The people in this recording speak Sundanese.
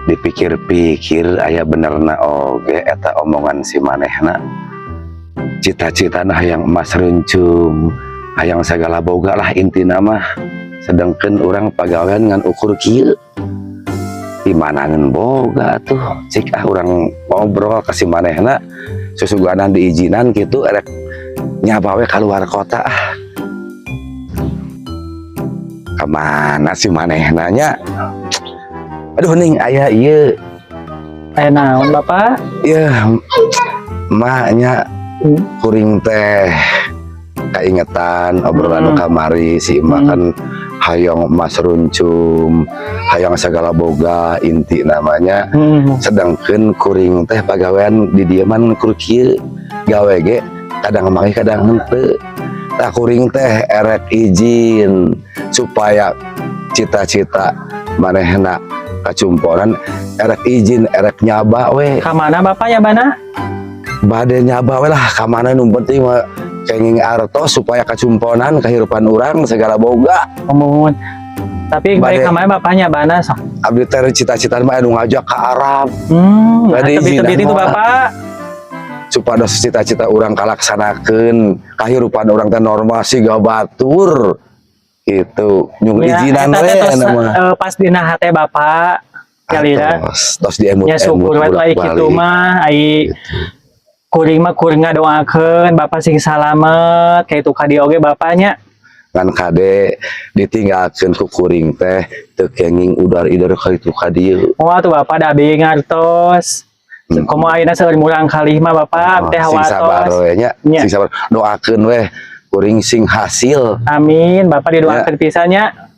Dipikir-pikir aya benerna oge eta omongan si manehna. Cita-citana hayang emas runcum, hayang segala boga lah intina mah. Sedangkan urang pagawean ngan ukur kieu. Di mana ngan boga tuh? Cik ah, urang ngobrol ka si manehna, susuganan diizinan gitu, erek nyaba we keluar kota ah. Kemana si manehna nya? Aduh, ning aya ieu. Aya naon, Bapak? Ya, maknya kuring teh kaingetan obrolan nu kamari, si emak kan hayang emas runcum, hayang segala boga inti namanya. Sedangkan kuring teh pagawean di dieu mah kur kieu, gawe ge kadang manggih kadang henteu. Tah, kuring teh erek izin supaya cita-cita manehna kacumponan, erek izin erek nyaba we. Ka mana Bapak nyabana? Bade nyaba we lah ka mana, nu penting mah kenging artos supaya kacumponan kehidupan urang segala boga. Muhun. Tapi Bade- bade ka mana Bapak nyabana sok? Abdi teh cita-cita mah anu ngajak ke Arab. Nah, Bade tebi-tebi izinan itu mah. Bapak. Supados cita-cita urang kalaksanakeun, kehidupan urang teh normal siga batur itu, nyung Ya, izinan eta we teh tos, nama. Pas dina hate Bapak nyalira. Tos, tos diemut. Ya syukur we tuh ai kitu mah, ai kuring mah kuring ngadoakeun Bapak sing salamet ka itu ka dieu oge Bapaknya. Ngan kade, ditinggalkeun ku kuring teh teu kenging udar-ider ka itu ka dieu. Moal tuh Bapak, da abi ngartos. Komo ayeuna seueur murang kalih mah Bapak teh Oh, sing sabar hawatos. We nya. Nya. Sing sabar, doakeun weh kuring sing hasil. Amin, Bapak didoakeun pisan nya.